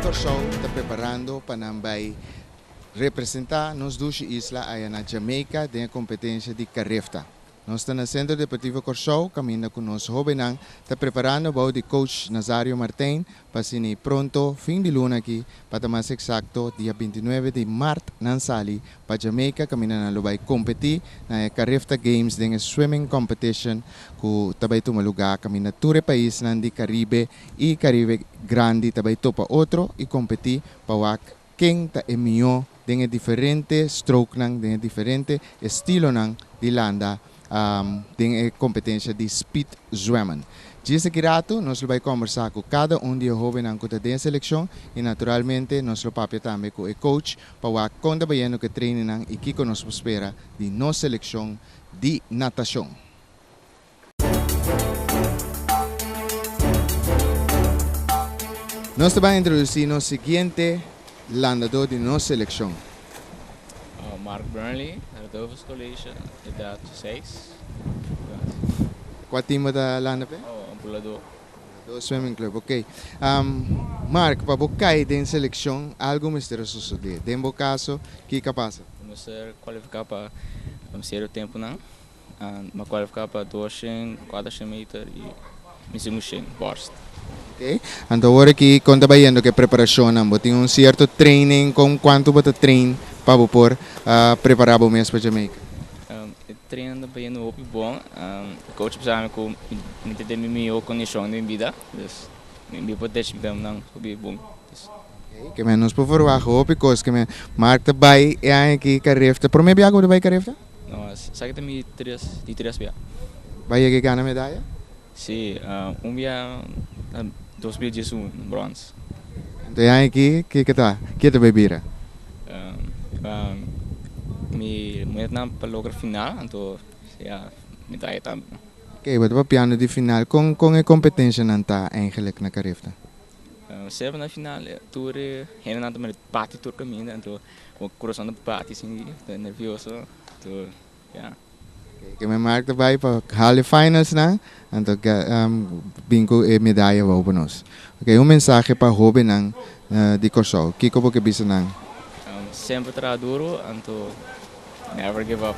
Kòrsou ta preparando pa nan bai representá nos dushi isla aya na Jamaica den e kompetensia di Carifta. Nos ta na Sentro Deportivo Kòrsou kaminda ku nos hóbennan ta preparando bou di coach Nazario Martijn pa asina pronto fin di luna aki, pa ta mas eksakto dia 29 di mart, nan sali pa Jamaica kaminda nan lo bai kompetí na e Carifta Games den e swimming competition ku ta bai tuma lugá kaminda tur e paisnan di Karibe i Karibe Grandi ta bai topa otro i kompetí pa wak ken ta e mihó den e diferente strokenan, den e diferente estilonan di landa den e kompetensia di speed zwemmen. Djis aki ratu nos lo bai kombersá ku kada un di e hóbennan ku ta den e selekshon i naturalmente nos lo papia tambe ku e coach pa wak kon ta bayendo ku e trainingnan i kiko nos por spera di nos selekshon di natashon. Nos ta bai introdusí nos siguiente landadó di nos selekshon. Mark Burnley, Rodolphus College, edat 6. Kua tim bo ta landa p'e? Oh, Buladó. Buladó Swimming Club, ok. Mark, pa bo kai den selekshon algu mester a sosodé. Den bo kaso, kiko a pasa? Bo mester kualifiká pa sierto tempunan. Mi a kualifiká pa 200, 400 meter i mi 500 borst. Ok. Anto awor aki kon ta bayendo ku e preparashonnan? Bo tin un sierto training? Kon kuantu bo ta train pa bo por prepará bo mes pa Jamaica? E training ta bayendo hopi bon. E coach a bisa mi ku mi ta den mi mihó kondishon den mi bida. Dus mi por dechi mi tempunan hopi bon. Ok, ke men nos por verwagt hopi kos. Ke men Mark ta bai e aña aki Carifta. Promé bia ku bo ta bai Carifta? No, esaki ta mi tres, di tres bia. Bo a yega gana medaya? Si, un bia na 2011, brons. Anto e aña aki, kiko ta? Ke ta bai bira? Mi metanan pa logra final, anto ya medaya tambe. Ok, bo ta papiando di final. Kon kon e kompetensianan ta eigenlijk na Carifta? Semper na final tur e hendenan ta mira bati tur kaminda, anto bo kurason ta bati asina, ta nervioso. To, ja. Ke men Mark ta bai pa hal e finals nan, anto bin ku e medaya bou pa nos. Ok, un mensahe pa hobennan di Kòrsou, kiko bo ke bisa nan? Semper traha duru, anto never give up.